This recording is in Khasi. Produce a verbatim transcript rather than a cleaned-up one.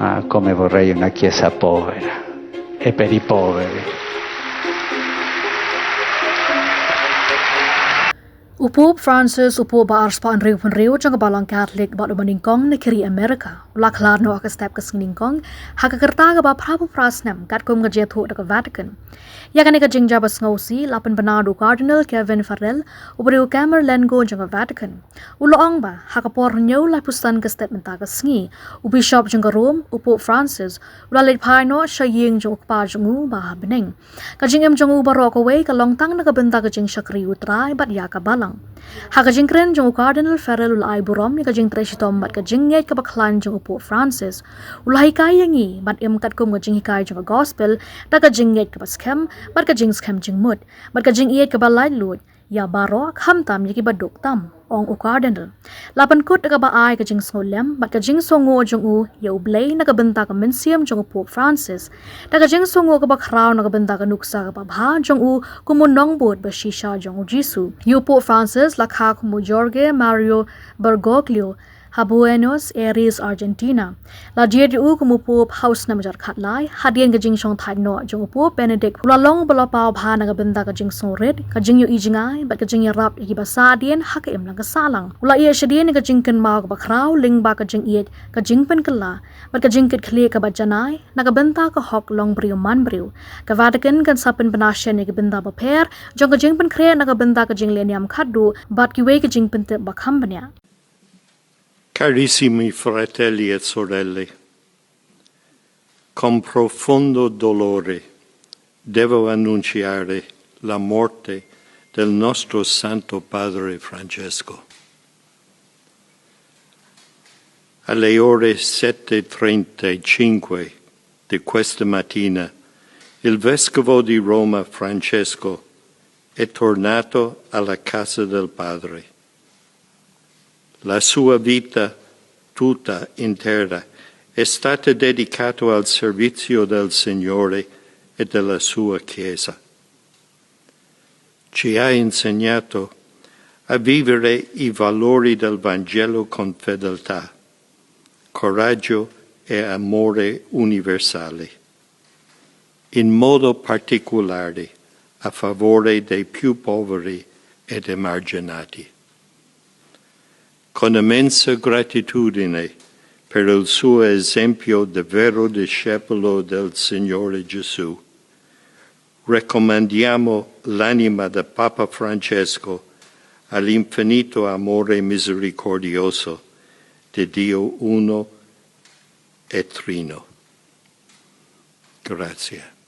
Ah, come vorrei una chiesa povera e per i poveri. U Pope Francis, u Pope ba arspah hynriew phew hynriew jong ka Balang Katholik bad u ba nyngkong na ki ri Amerika, u la khlad noh ha ka step ka sngi nyngkong ha ka rta kaba phra phew phra snem katkum ka jingïathuh da ka Vatican. Ïa kane ka jingjia ba sngewsih la pynbna da u Cardinal Kevin Farrell, u briew Camerlengo jong ka Vatican. U la ong ba ha ka por hynñiew laiphew san ka step mynta ka sngi, u Bishop jong ka Rome, u Pope Francis, u la leit phai noh sha ïing jong u Kpa jong u ba ha bneng. Ka jingim jong u baroh kawei ka long tang na ka bynta ka jingshakri u Trai bad ïa ka Balang. Ha ka jingkren jong u Cardinal Farrell u la ai burom ïa ka jingtrei shitom bad ka jingngeit kaba khlaiñ jong u Pope Francis. U la hikai ïa ngi ban im katkum ka jinghikai jong ka Gospel da ka jingngeit kaba skhem bad ka jingskhem jingmut bad ka jingïeit kaba laitluid ïa baroh, khamtam ïa kiba duk tam, ong u Cardinal. La pynkut da kaba ai ka jingsngewlem bad ka jingsngewnguh jong u ïa U Blei na ka bynta ka mynsiem jong u Pope Francis, da ka jingsngewnguh kaba khraw na ka bynta ka nuksa kaba bha jong u kum u nongbud ba shisha jong u Jisu. Ïa u Pope Francis la kha kum u Jorge Mario Bergoglio ha Buenos Aires, Argentina. La jied ïa u kum u Pope ha u snem hajar khatlai, hadien ka jingshongthait noh jong u Pope Benedict, u la long ba la paw bha na ka bynta ka jingsngewrit, ka jingïohi jngai bad ka jingïarap ïa kiba sahdien ha ka imlang ka sahlang. U la ïeh shadien ïa ka jingkynmaw kaba khraw lyngba ka jingïeit, ka jingpynkylla bad ka jingkitkhlieh kaba janai na ka bynta ka hok longbriew manbriew. Ka Vatican kan sa pynbna shen ïa ka bynta bapher jong ka jingpynkhreh na ka bynta ka jinglehniam khatduh bad kiwei ka jingpyntip ba kham bniah. Carissimi fratelli e sorelle, con profondo dolore devo annunziare la morte del nostro Santo Padre Francesco. Alle ore sette e trentacinque di questa mattina, il vescovo di Roma Francesco è tornato alla casa del Padre. La sua vita tutta intera è stata dedicata al servizio del Signore e della sua Chiesa. Ci ha insegnato a vivere i valori del Vangelo con fedeltà, coraggio e amore universali, in modo particolare a favore dei più poveri ed emarginati. Con immensa gratitudine per il suo esempio di vero discepolo del Signore Gesù, raccomandiamo l'anima di Papa Francesco all'infinito amore misericordioso di Dio uno e trino. Grazie.